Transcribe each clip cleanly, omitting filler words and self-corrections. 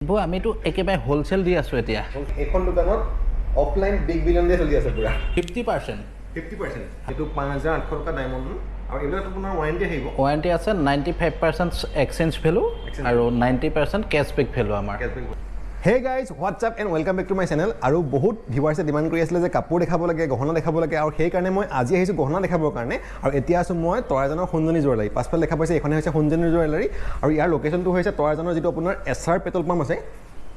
বৌ আমিতো একেবাৰে হ'লচেল দি আছোঁ এতিয়া। এইখন দোকানত অফলাইন বিগ বিলিয়ন ডে চলি আছে পুৰা। 50%। 50%। এইটো 5800 টকা ডায়মণ্ড, আৰু এইবিলাক আপোনাৰ ৱাৰেণ্টি আহিব। ৱাৰেণ্টি আছে, 95% এক্সচেঞ্জ ভেলু আৰু 90% কেছবেক ভেলু আমাৰ। Hey guys, what's up and welcome back to my channel. আৰু বহুত ভিউৱাৰ্ছে ডিমাণ্ড কৰি আছিলে যে কাপোৰ দেখাব লাগে, গহনা দেখাব লাগে, আৰু সেইকাৰণে মই আজি আহিছোঁ গহনা দেখাবৰ কাৰণে। আৰু এতিয়া আছোঁ মই তৰাজানৰ সোণজনী জুৱেলাৰী। পাছফালে দেখা পাইছে, এইখনে হৈছে সোণজনী জুৱেলাৰী, আৰু ইয়াৰ লোকেশ্যনটো হৈছে তৰাজানৰ যিটো আপোনাৰ এছ আৰ পেট্ৰল পাম্প আছে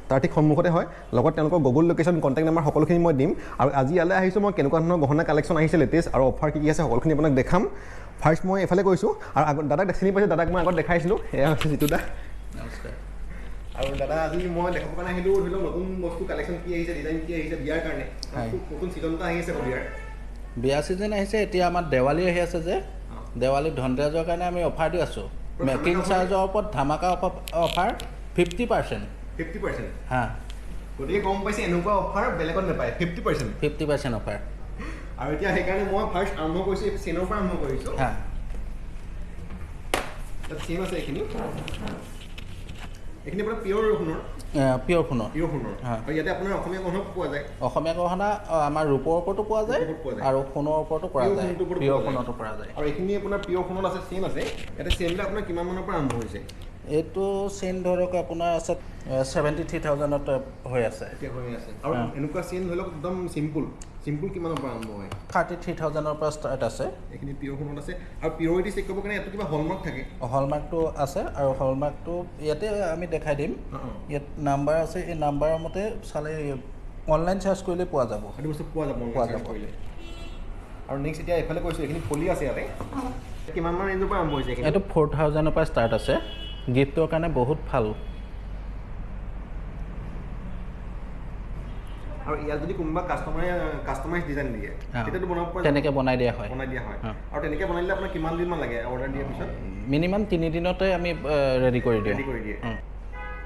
তাৰ ঠিক সন্মুখতে হয়। লগত তেওঁলোকৰ গুগল লোকেশ্যন, কণ্টেক্ট নাম্বাৰ সকলোখিনি মই দিম। আৰু আজি ইয়ালৈ আহিছোঁ মই কেনেকুৱা ধৰণৰ গহনা কালেকশ্যন আহিছে লেটেষ্ট আৰু অফাৰ কি কি আছে সকলোখিনি আপোনাক দেখাম। ফাৰ্ষ্ট মই এইফালে গৈছোঁ আৰু আগত দাদাক চিনি পাইছোঁ, দাদাক মই আগত দেখাইছিলোঁ। এয়া হৈছে জিতু দা। নমস্কাৰ। আৰু দাদা, আজি মই দেখাবৰ কাৰণে আহিলোঁ, ধৰি লওক নতুন বস্তু কালেকশ্যন কি আহিছে, ডিজাইন কি আহিছে বিয়াৰ কাৰণে, নতুন ছিজন এটা আহি আছে, বিয়াৰ বিয়া ছিজন আহিছে। এতিয়া আমাৰ দেৱালী আহি আছে যে, দেৱালী ধনতেৰাজৰ কাৰণে আমি অফাৰ দি আছোঁ। মেকিং চাৰ্জৰ ওপৰত ধামাকা অফাৰ 50%। 50%? হা। গতিকে গম পাইছে, এনেকুৱা অফাৰ বেলেগত নাপায়, 50%। 50% অফাৰ। আৰু এতিয়া সেইকাৰণে মই ফাৰ্ষ্ট আৰম্ভ কৰিছোঁ, চেইনৰ পৰা আৰম্ভ কৰিছোঁ। হা। তাত চেইন আছে, এইখিনি এইখিনি আপোনাৰ পিয়ৰ সোণৰ। পিয়ৰ সোণৰ। পিয়ৰ সোণৰ। আৰু ইয়াতে আপোনাৰ অসমীয়া গহনা পোৱা যায়। অসমীয়া গহনা আমাৰ ৰূপৰ ওপৰতো পোৱা যায় আৰু সোণৰ ওপৰতো কৰা যায়, পিয়ৰ সোণতো কৰা যায়। আৰু এইখিনি আপোনাৰ পিয়ৰ সোণত আছে, চেইন আছে। ইয়াতে চেইনবিলাক আপোনাৰ কিমান মানৰ পৰা আৰম্ভ হৈছে? এইটো চেইন ধৰক আপোনাৰ আছে 73,000ত হৈ আছে। এতিয়া হৈ আছে। আৰু এনেকুৱা চেইন ধৰি লওক একদম চিম্পুল চিম্পুল কিমানৰ পৰা আৰম্ভ হয়? 33,000ৰ পৰা ষ্টাৰ্ট আছে। এইখিনি পিয়ৰ সোণত আছে। আৰু পিয়ৰিটি চেক কৰিবৰ কাৰণে ইয়াতো কিবা হলমাৰ্ক থাকে? হলমাৰ্কটো আছে, আৰু হলমাৰ্কটো ইয়াতে আমি দেখাই দিম। ইয়াত নাম্বাৰ আছে, এই নাম্বাৰৰ মতে চালে অনলাইন চাৰ্চ কৰিলে পোৱা যাব। সেইটো বস্তু পোৱা যাব পোৱা যাব কৰিলে। আৰু নেক্সট এতিয়া এইফালে কৈছোঁ, এইখিনি ফলি আছে। ইয়াতে কিমান মান ৰেঞ্জৰ পৰা আৰম্ভ হৈছে? এইটো 4,000ৰ পৰা ষ্টাৰ্ট আছে। গিফ্টৰ কাৰণে বহুত ভাল। আৰু ইয়াত যদি কোনোবা কাষ্টমাৰে কাষ্টমাইজ ডিজাইন দিয়ে, তেতিয়াতো বনাব পৰা? তেনেকৈ বনাই দিয়া হয়। বনাই দিয়া হয়। আৰু তেনেকৈ বনাই দিলে আপোনাৰ কিমান দিনমান লাগে অৰ্ডাৰ দিয়াৰ পিছত? মিনিমাম 3 দিনতে আমি ৰেডি কৰি দিওঁ। ৰেডি কৰি দিয়ে।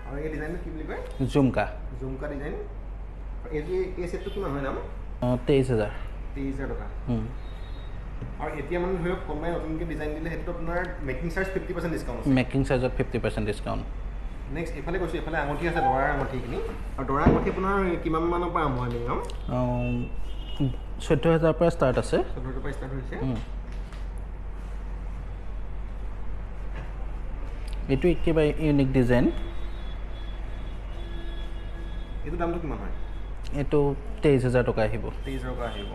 আৰু এই ডিজাইনটো কি বুলি কয়? জুমকা। জুমকা ডিজাইন। এই এই ছেটটো কিমান হয় দাম? 23,000। 23,000 টকা। আৰু এতিয়া মানে ধৰি লওক কোনোবাই নতুনকৈ ডিজাইন দিলে সেইটো আপোনাৰ মেকিং চাৰ্জ 50% ডিছকাউণ্ট আছে। মেকিং চাৰ্জত 50% ডিছকাউণ্ট। নেক্সট এইফালে গৈছোঁ, এইফালে আঙুঠি আছে, দৰাৰ আঙুঠিখিনি। আৰু দৰাৰ আঙুঠি আপোনাৰ কিমান মানৰ পৰা আৰম্ভ হয় মিনিমাম? 14,000ৰ পৰা ষ্টাৰ্ট আছে। 14,000 পৰা ষ্টাৰ্ট হৈছে। এইটো একেবাৰে ইউনিক ডিজাইন। এইটো দামটো কিমান হয়? এইটো 23,000 টকা আহিব। 23,000 টকা আহিব।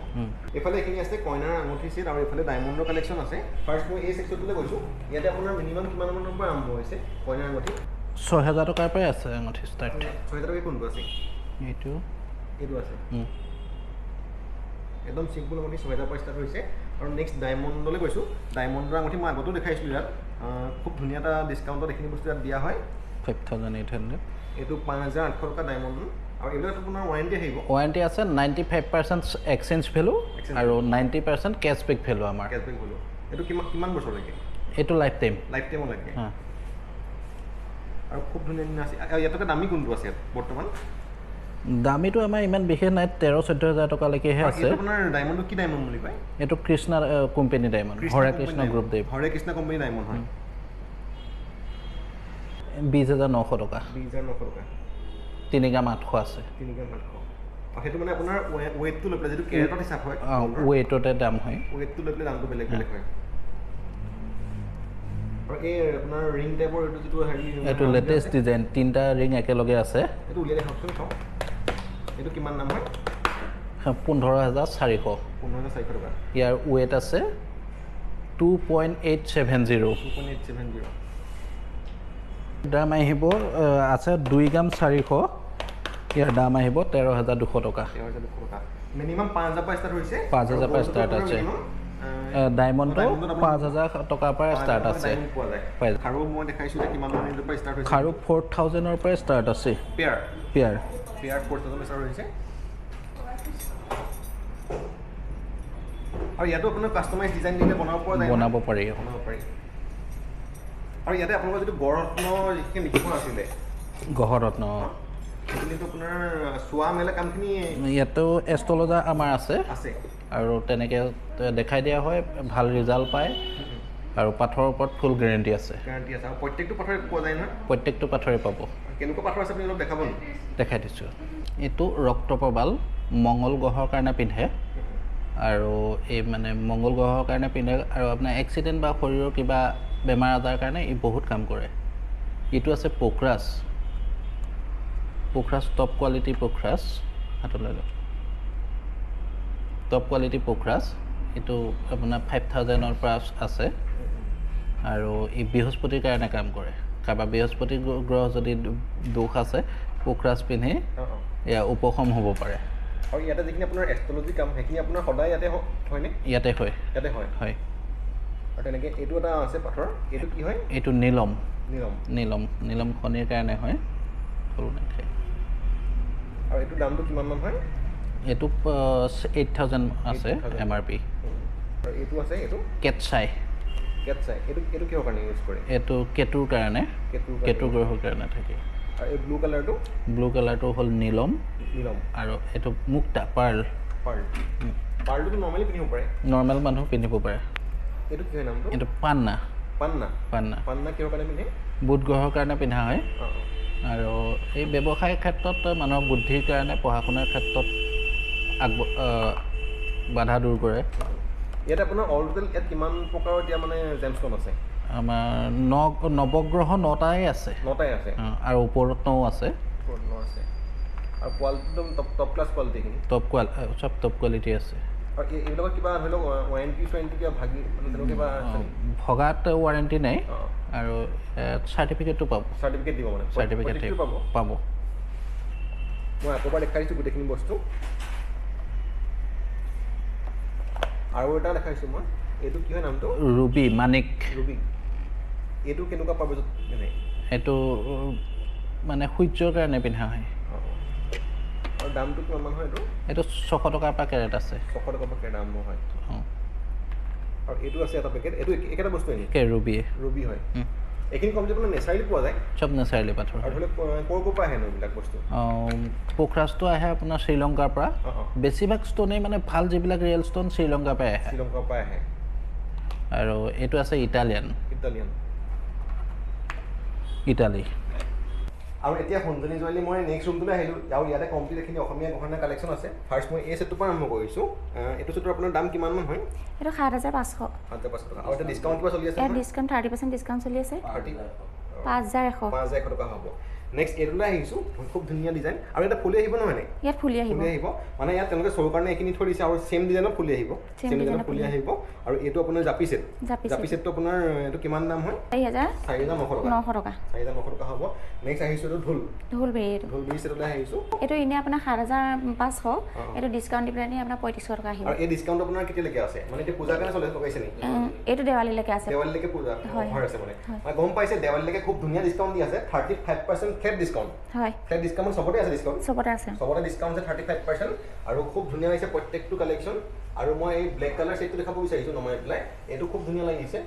এইফালে এইখিনি আছে কইনাৰ আঙুঠি ছেট, আৰু এইফালে ডায়মণ্ডৰ কালেকশ্যন আছে। ফাৰ্ষ্ট মই এই ছেকশ্যনটোলৈ গৈছোঁ। ইয়াতে আপোনাৰ মিনিমাম কিমান মানৰ পৰা আৰম্ভ হৈছে কইনাৰ আঙুঠি? 6,000 টকাৰ পৰাই আছে আঙুঠি ষ্টাৰ্ট। 6,000 টকা কোনটো আছে? এইটো। এইটো আছে, একদম চিম্পুল আঙুঠি 6,000 পৰা ষ্টাৰ্ট হৈছে। আৰু নেক্সট ডায়মণ্ডলৈ গৈছোঁ। ডায়মণ্ডৰ আঙুঠি মই আগতেও দেখাইছিলোঁ। ইয়াত খুব ধুনীয়া এটা ডিছকাউণ্টত এইখিনি বস্তু ইয়াত দিয়া হয়। 5,800। এইটো 5800 টকা ডায়মণ্ড। আৰু এইবিলাক আপোনাৰ ৱাৰেণ্টি আহিব? ৱাৰেণ্টি আছে, 95% এক্সচেঞ্জ ভেলু আৰু 90% কেছবেক ভেলু আমাৰ। Cashback value. এইটো কিমান কিমান বছৰলৈকে? এইটো লাইফ টাইম। লাইফ টাইমলৈকে। আৰু খুব ধুনীয়া ধুনীয়া আছে। ইয়াতকৈ দামী কোনটো আছে ইয়াত বৰ্তমান? দামীটো আমাৰ ইমান বিশেষ নাই, 13-14 হাজাৰ টকালৈকেহে আছে। আপোনাৰ ডায়মণ্ডটো কি ডায়মণ্ড বুলি কয়? এইটো Krishna company diamond, Hare Krishna group দেৱ। হৰে কৃষ্ণ কোম্পানী ডায়মণ্ড হয়। 20,900 টকা। 20,900 টকা। 3 গ্ৰাম 800 আছে। 3 গ্ৰাম 800। সেইটো মানে আপোনাৰ ৱেইটটো লৈ পেলাই, যিটো কেৰেটত হিচাপ হয়। ৱেইটতে দাম হয়। ৱেইটটো লৈ পেলাই দামটো বেলেগ বেলেগ হয়। আৰু এই আপোনাৰ ৰিং টাইপৰ এইটো যিটো হেৰি? এইটো লেটেষ্ট ডিজাইন, তিনিটা ৰিং একেলগে আছে। এইটো উলিয়াই দেখাওকচোন চাওঁ। এইটো কিমান দাম হয়? 15,400। 15,400 টকা। ইয়াৰ ৱেইট আছে 2.870। 2.870। দাম আহিব আছে 2 গ্ৰাম 400। ইয়াৰ দাম আহিব 13,200 টকা। 13,200 টকা। মিনিমাম 5,000 পৰা ষ্টাৰ্ট হৈছে। 5,000 পৰা ষ্টাৰ্ট আছে। ডায়মণ্ডটো 5,000 টকাৰ পৰা ষ্টাৰ্ট আছে। খাৰু মই দেখাইছোঁ কিমান ৰেঞ্জৰ পৰা ষ্টাৰ্ট হৈছে? খাৰু 4,000ৰ পৰা ষ্টাৰ্ট আছে। পেয়াৰ? পেয়াৰ। পেয়াৰ 4,000 ষ্টাৰ্ট হৈছে। আৰু ইয়াতো আপোনাৰ কাষ্টমাইজ ডিজাইন দিলে বনাব পৰা যায়? বনাব পাৰি। বনাব পাৰি। আৰু ইয়াতে আপোনালোকৰ যিটো গড়ৰত্ন যিখিনি লিখিব আছিলে? গ্ৰহৰত্ন। সেইখিনিতো আপোনাৰ চোৱা মেলা কামখিনি? ইয়াতো এষ্ট্ৰলজাৰ আমাৰ আছে। আছে। আৰু তেনেকৈ দেখাই দিয়া হয়, ভাল ৰিজাল্ট পায়। আৰু পাথৰৰ ওপৰত ফুল গেৰেণ্টি আছে। গেৰেণ্টি আছে। আৰু প্ৰত্যেকটো পাথৰে পোৱা যায় নহয়? প্ৰত্যেকটো পাথৰে পাব। কেনেকুৱা পাথৰ আছে আপুনি অলপ দেখাব নেকি? দেখাই দিছোঁ। এইটো ৰক্তপ্ৰবাল, মংগল গ্ৰহৰ কাৰণে পিন্ধে। আৰু এই মানে মংগল গ্ৰহৰ কাৰণে পিন্ধে আৰু আপোনাৰ এক্সিডেণ্ট বা শৰীৰৰ কিবা বেমাৰ আজাৰৰ কাৰণে ই বহুত কাম কৰে। এইটো আছে পোখৰাজ, পোখৰাজ টপ কোৱালিটি পোখৰাজ, হাতলৈ লওক, টপ কোৱালিটি পোখৰাজ। এইটো আপোনাৰ 5000ৰ পৰা আছে। আৰু ই বৃহস্পতিৰ কাৰণে কাম কৰে। কাৰোবাৰ বৃহস্পতি গ্ৰহ যদি দোষ আছে, পোখৰাজ পিন্ধি এয়া উপশম হ'ব পাৰে। আৰু ইয়াতে যিখিনি আপোনাৰ এষ্ট্ৰলজি কাম, সেইখিনি আপোনাৰ সদায় ইয়াতে হয়নে? ইয়াতে হয়। ইয়াতে হয়। হয়। আৰু তেনেকৈ এইটো এটা আছে পাথৰ, এইটো কি হয়? এইটো নীলম। নীলম। নীলম, নীলম শনিৰ কাৰণে হয়, সৰু নাখায়। আৰু এইটো দামটো কিমানমান হয়? এইটো 8000 আছে MRP। আৰু এইটো আছে, এইটো কেটচাই। কেটচাই, এইটো কিহৰ কাৰণে ইউজ কৰে? এইটো কেতুৰ কাৰণে, কেতু গ্ৰহৰ কাৰণে থাকে। আৰু এই ব্লু কালাৰটো? ব্লু কালাৰটো হ'ল নীলম। নীলম। আৰু এইটো মুক্তা, পাৰ্ল। পাৰ্ল। পাৰ্লটো নৰ্মেলি পিন্ধিব পাৰে? নৰ্মেল মানুহ পিন্ধিব পাৰে। এইটো কি হয় নামটো? এইটো পান্না। পান্না। পান্না। পান্না কিহৰ কাৰণে পিন্ধে? বুধ গ্ৰহৰ কাৰণে পিন্ধা হয়। আৰু এই ব্যৱসায়ৰ ক্ষেত্ৰত মানুহৰ বুদ্ধিৰ কাৰণে, পঢ়া শুনাৰ ক্ষেত্ৰত বাধা দূৰ কৰে। ইয়াত আপোনাৰ অল টোটেল ইয়াত কিমান প্ৰকাৰৰ এতিয়া মানে জেমষ্টন আছে? আমাৰ নৱগ্ৰহ 9টাই আছে। 9টাই আছে। আৰু উপৰত্নও আছে। উপৰত্ন আছে। আৰু কোৱালিটি একদম টপ ক্লাছ কোৱালিটি এইখিনি? টপ চব টপ কোৱালিটি আছে। আৰু এইবিলাকৰ কিবা ধৰি লওক ৱাৰেণ্টি চোৱাৰেণ্টি কিবা ভাগি মানে তেনেকুৱা কিবা আছে নেকি? ভগাত ৱাৰেণ্টি নাই। আৰু চাৰ্টিফিকেটটো পাব। চাৰ্টিফিকেট দিব মানে? চাৰ্টিফিকেট পাব। পাব। মই আকৌ এবাৰ দেখাই দিছোঁ গোটেইখিনি বস্তু। আৰু এটা দেখাইছোঁ মই, এইটো কি হয় নামটো? ৰুবি, মানিক। ৰুবি। এইটো কেনেকুৱা পাৰ্পজত পিন্ধে? এইটো মানে সূৰ্যৰ কাৰণে পিন্ধা হয়। আৰু দামটো কিমানমান হয় এইটো? এইটো 600 টকাৰ পৰা কেৰেট আছে। 600 টকাৰ পৰা কেৰেট আৰম্ভ হয়। আৰু এইটো আছে এটা পেকেট, এইটো একেটা বস্তু নেকি? একে ৰুবি। ৰুবি হয়। এইখিনি কম যে আপোনাৰ নেচাৰেলি পোৱা যায়? চব নেচাৰেলি পাথৰ। আৰু ধৰি লওক ক'ৰ ক'ৰ পৰা আহেনো এইবিলাক বস্তু? পোখৰাজটো আহে আপোনাৰ শ্ৰীলংকাৰ পৰা। বেছিভাগ ষ্ট'নেই মানে ভাল যিবিলাক ৰিয়েল ষ্ট'ন শ্ৰীলংকাৰ পৰাই আহে। শ্ৰীলংকাৰ পৰা আহে। আৰু এইটো আছে ইটালিয়ান। ইটালিয়ান। ইটালী। আৰু এতিয়া সোণজনী জুৱেলাৰী মই নেক্সট ৰুমটোলৈ আহিলোঁ। আৰু ইয়াতে কমপ্লিট এইখিনি অসমীয়া গহনাৰ কালেকশ্যন আছে। ফাৰ্ষ্ট মই এই ছেটটোৰ পৰা আৰম্ভ কৰিছোঁ। এইটো ছেটৰ আপোনাৰ দাম কিমানমান হয়? এইটো 7500। 7500 টকা। আৰু এতিয়া ডিছকাউণ্ট কিবা চলি আছে? ইয়াত ডিছকাউণ্ট 30% ডিছকাউণ্ট চলি আছে। 5100। 5100 টকা হ'ব। নেক্সট এইটোলৈ আহিছোঁ, খুব ধুনীয়া ডিজাইন। আৰু এটা ফুলি আহিব নহয় নে? ইয়াত ফুলি আহিব। ফুলি আহিব মানে ইয়াত তেওঁলোকে শ্বৰ কাৰণে এইখিনি থৈ দিছে। আৰু ছেম ডিজাইনত ফুলি আহিব। ছেম ডিজাইনত ফুলি আহিব। আৰু এইটো আপোনাৰ জাপি ছেট। জাপি ছেটটো আপোনাৰ এইটো কিমান দাম হয়? 4900 টকা। 900 টকা। 4900 টকা হ'ব। নেক্সট আহিছোঁ এইটো ঢোল। ঢোল বেৰি। এইটো ঢোল বেৰি ছেটলৈ আহিছোঁ। এইটো এনেই আপোনাৰ 7500। এইটো ডিছকাউণ্ট দি পেলাই আপোনাৰ 3500 টকা আহিব। আৰু এই ডিছকাউণ্ট আপোনাৰ কেতিয়ালৈকে আছে? মানে এতিয়া পূজাৰ কাৰণে চলি লগাইছে নেকি? এইটো দেৱালীলৈকে আছে। দেৱালীলৈকে পূজা অফাৰ আছে মানে। মানে গম পাইছে দেৱালীলৈকে খুব ধুনীয়া ডিছকাউণ্ট দি আছে। 35% ফ্লেট ডিছকাউণ্ট। হয়। ফ্লেট ডিছকাউণ্ট চবতে আছে। ডিছকাউণ্ট চবতে আছে। চবতে ডিছকাউণ্ট আছে 35%। আৰু খুব ধুনীয়া লাগিছে প্ৰত্যেকটো কালেকশ্যন। আৰু মই এই ব্লেক কালাৰ ছেটটো দেখাব বিচাৰিছোঁ নমাই পেলাই। এইটো খুব ধুনীয়া লাগিছে।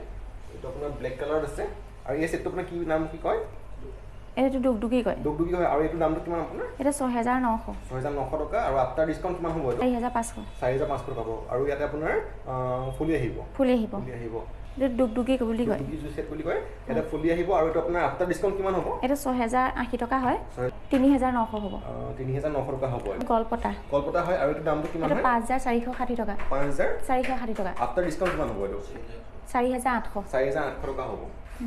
এইটো আপোনাৰ ব্লেক কালাৰত আছে। আৰু এই ছেটটো আপোনাৰ কি নাম কি কয়? এইটো ডুগডুগি কয়। ডুগডুগি হয়। আৰু এইটো দামটো কিমান আপোনাৰ? এইটো 6900। 6900 টকা। আৰু আফটাৰ ডিছকাউণ্ট কিমান হ'ব এইটো? 4500। 4500 টকা হ'ব। আৰু ইয়াতে আপোনাৰ ফুলি আহিব। ফুলি আহিব। ফুলি আহিব। এইটো ডুগডুগি বুলি কয়। ডুগডুগি ছেট বুলি কয়। এটা ফুলি আহিব। আৰু এইটো আপোনাৰ আফটাৰ ডিছকাউণ্ট কিমান হ'ব? এইটো 6080 টকা হয়। 3900 হ'ব। 3900 টকা হ'ব। গলপতা। গলপতা হয়। আৰু এইটো দামটো কিমান হয়? এইটো 5460 টকা। 5460 টকা। আফটাৰ ডিছকাউণ্ট কিমান হ'ব এইটো? 4800। 4800 টকা হ'ব।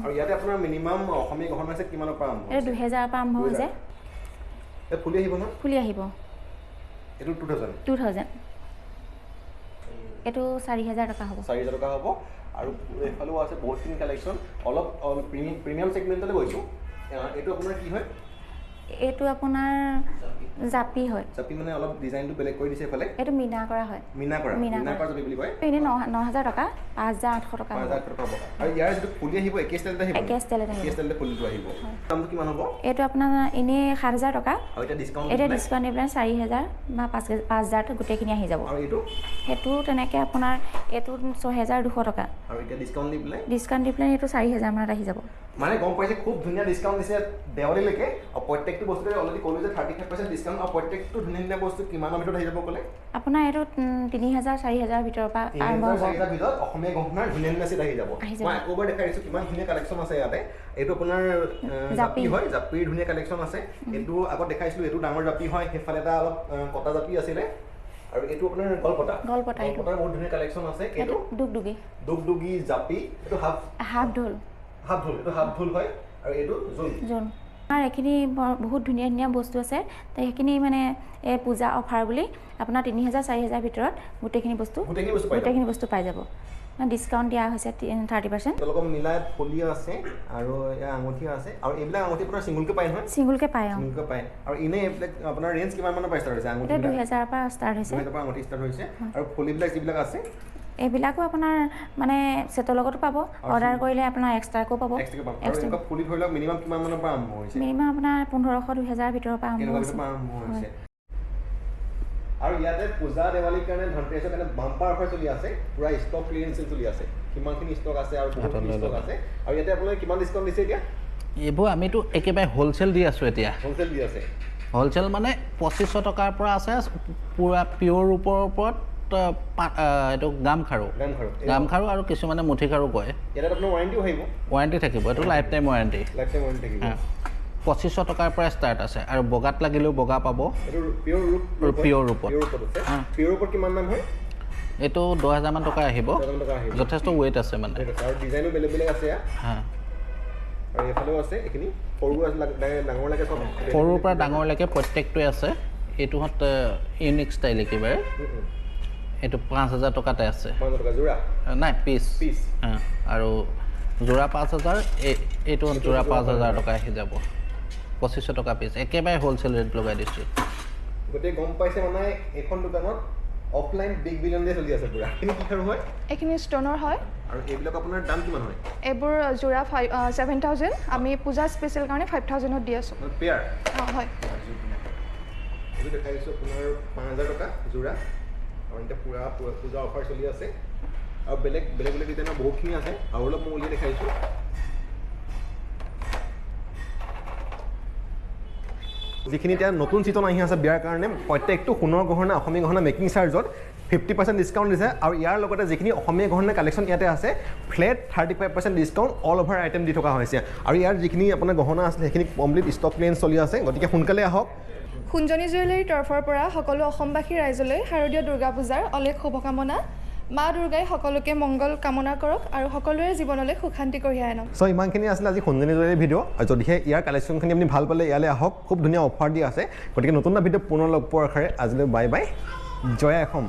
আৰু ইয়াতে আপোনাৰ মিনিমাম অসমীয়া গহনা আছে কিমানৰ পৰা আৰম্ভ? এইটো 2000 পৰা আৰম্ভ হৈ যায়। এই ফুলি আহিব নহয়? ফুলি আহিব। এইটো 2000। 2000। এইটো 4000 টকা হ'ব। 4000 টকা হ'ব। আৰু এইফালেও আছে বহুতখিনি কালেকশ্যন। অলপ প্ৰিমিয়াম ছেগমেণ্টলৈ গৈছোঁ। এইটো আপোনাৰ কি হয়? এইটো আপোনাৰ জাপি হয়। জাপি মানে অলপ ডিজাইনটো বেলেগ কৰি দিছে এইফালে। এইটো মীনা কৰা হয়। মীনা কৰা, মীনা কৰা জাপি বুলি কয়। এনে 9000 টকা, 5800 টকা হ'ব। 5800 টকা হ'ব। আৰু ইয়াৰ যিটো ফুলি আহিব একে ষ্টাইলতে আহিব। একে ষ্টাইলতে আহিব। একে ষ্টাইলতে ফুলিটো আহিব। দামটো কিমান হ'ব? এইটো আপোনাৰ এনে 7000 টকা। আৰু এটা ডিসকাউণ্ট, এটা ডিসকাউণ্ট দি পেলাই 4000 বা 5000 টো গোটেইখিনি আহি যাব। আৰু এইটো? সেইটো তেনেকে আপোনাৰ এইটো 6200 টকা। আৰু এটা ডিসকাউণ্ট দি পেলাই? ডিসকাউণ্ট দি পেলাই এইটো 4000 মানত আহি যাব। মানে গম পাইছে খুব ধুনীয়া ডিছকাউণ্ট দিছে দেৱালীলৈকে। আৰু প্ৰত্যেকটো বস্তুতে অলৰেডি ক'লোঁ যে 35% ডিছকাউণ্ট। আৰু প্ৰত্যেকটো ধুনীয়া ধুনীয়া বস্তু কিমানৰ ভিতৰত আহি যাব ক'লে? আপোনাৰ এইটো 3000 4000 ভিতৰৰ পৰা আৰম্ভ হ'ব। 3000 4000 ভিতৰত অসমীয়া গহনাৰ ধুনীয়া ধুনীয়া ছেট আহি যাব। মই আকৌ এবাৰ দেখাই দিছোঁ কিমান ধুনীয়া কালেকশ্যন আছে ইয়াতে। এইটো আপোনাৰ জাপি হয়, জাপিৰ ধুনীয়া কালেকশ্যন আছে। এইটো আগত দেখাইছিলোঁ, এইটো ডাঙৰ জাপি হয়, সেইফালে এটা অলপ কটা জাপি আছিলে। আৰু এইটো আপোনাৰ গলপতা, গলপতা বহুত ধুনীয়া কালেকশ্যন আছে। এইটো দুগদুগী, দুগদুগী জাপি, এইটো হাফ ঢোল, হাফ ঢোল, এইটো হাফ ঢোল হয়। আৰু এইটো জোন, জোন। আমাৰ এইখিনি বহুত ধুনীয়া ধুনীয়া বস্তু আছে। সেইখিনি মানে এই পূজা অফাৰ বুলি আপোনাৰ 3000 4000 ভিতৰত গোটেইখিনি বস্তু পাই যাব। ডিছকাউণ্ট দিয়া হৈছে 30%। তেওঁলোকক মিলাই ফলি আছে আৰু আঙুঠি আছে। আৰু এইবিলাক আঙুঠি আপোনাৰ ছিংগুলকৈ পায় নহয়? ছিংগুলকৈ পায়, অঁ, ছিংগুলকৈ পায়। আৰু এনেই এইবিলাক আপোনাৰ ৰেঞ্জ কিমান মানৰ পৰা ষ্টাৰ্ট হৈছে আঙুঠি? 2000 পৰা ষ্টাৰ্ট হৈছে। 2000 পৰা আঙুঠি ষ্টাৰ্ট হৈছে। আৰু ফলিবিলাক যিবিলাক আছে এইবিলাকো আপোনাৰ মানে ছেটৰ লগতো পাব, অৰ্ডাৰ কৰিলে আপোনাৰ এক্সট্ৰাকো পাব। ফুলি ধৰি লওক মিনিমাম কিমান মানৰ পৰা আৰম্ভ হৈছে? মিনিমাম আপোনাৰ 1500 2000 ভিতৰৰ পৰা আৰম্ভ হৈছে। আৰু ইয়াতে পূজা দেৱালীৰ কাৰণে ধনতেৰাছৰ কাৰণে বাম্পাৰ অফাৰ চলি আছে, পূৰা ষ্টক ক্লিয়াৰেঞ্চ চলি আছে। কিমানখিনি ষ্টক আছে আৰু বহুতখিনি ষ্টক আছে। আৰু ইয়াতে আপোনালোকে কিমান ডিছকাউণ্ট দিছে এতিয়া? এইবোৰ আমিতো একেবাৰে হ'লচেল দি আছোঁ এতিয়া। হ'লচেল দি আছে। হ'লচেল মানে 2500 টকাৰ পৰা আছে, পূৰা পিয়'ৰ ৰূপৰ ওপৰত এইটো গামখাৰু, গামখাৰু আৰু কিছুমানে মুঠি খাৰু কয়। ইয়াত আপোনাৰ ৱাৰেণ্টিও আহিব? ৱাৰেণ্টি থাকিব, এইটো life time warranty. Life time warranty থাকিব। 2500 টকাৰ পৰা ষ্টাৰ্ট আছে। আৰু বগাত লাগিলেও বগা পাব, পিয়'ৰ ৰূপত। পিয়'ৰ ৰূপত কিমান দাম হয়? এইটো 10000 মান টকা আহিব। যথেষ্ট ৱেইট আছে মানে। আৰু ডিজাইনো বেলেগ বেলেগ আছে। আৰু এইফালেও আছে, এইখিনি সৰু ডাঙৰলৈকে চব, সৰুৰ পৰা ডাঙৰলৈকে প্ৰত্যেকটোৱে আছে। এইটোহঁত ইউনিক ষ্টাইল একেবাৰে। এইটো 5000 টকাতে আছে। যোৰা নাই, পিচ। আৰু যোৰা 5000, এইটো যোৰা 5000 টকা আহি যাব। 2500 টকা পিচ, একেবাৰে হ'লচেল ৰেট লগাই দিছোঁ। গোটেই গম পাইছে মানে এইখন দোকানত অফলাইন বিগ বিলিয়ন ডে চলি আছে পূৰা। এইখিনি কি খাৰু হয়? এইখিনি ষ্ট'নৰ হয়। আৰু এইবিলাক আপোনাৰ দাম কিমান হয়? এইবোৰ যোৰা 7000, আমি পূজা স্পেচিয়েল কাৰণে 5000ত দি আছোঁ। পেয়াৰ? অঁ, হয়। এইটো দেখাই দিছোঁ আপোনাৰ 5000 টকা যোৰা। আৰু এতিয়া পূৰা পূজা অফাৰ চলি আছে। আৰু বেলেগ বেলেগ বেলেগ ডিজাইনৰ বহুতখিনি আছে, আৰু অলপ মই উলিয়াই দেখাইছোঁ। যিখিনি এতিয়া নতুন ছিজন আহি আছে বিয়াৰ কাৰণে, প্ৰত্যেকটো সোণৰ গহনা, অসমীয়া গহনা মেকিং চাৰ্জত 50% ডিছকাউণ্ট দিছে। আৰু ইয়াৰ লগতে যিখিনি অসমীয়া গহনা কালেকশ্যন ইয়াতে আছে, flat 35% discount all over item দি থকা হৈছে। আৰু ইয়াৰ যিখিনি আপোনাৰ গহনা আছে সেইখিনি কমপ্লিট ষ্টক ক্লিয়াৰেঞ্চ চলি আছে, গতিকে সোনকালে আহক। সোণজনী জুৱেলাৰীৰ তৰফৰ পৰা সকলো অসমবাসী ৰাইজলৈ শাৰদীয় দুৰ্গা পূজাৰ অলেখ শুভকামনা। মা দুৰ্গাই সকলোকে মংগল কামনা কৰক আৰু সকলোৰে জীৱনলৈ সুখ শান্তি কঢ়িয়াই আনক। চ' ইমানখিনি আছিলে আজি সোণজনী জুৱেলাৰী ভিডিঅ'। আৰু যদিহে ইয়াৰ কালেকশ্যনখিনি আপুনি ভাল পালে ইয়ালৈ আহক, খুব ধুনীয়া অফাৰ দি আছে। গতিকে নতুন এটা ভিডিঅ' পুনৰ লগ পোৱাৰ আশাৰে আজিলৈ বাই বাই। জয় অসম।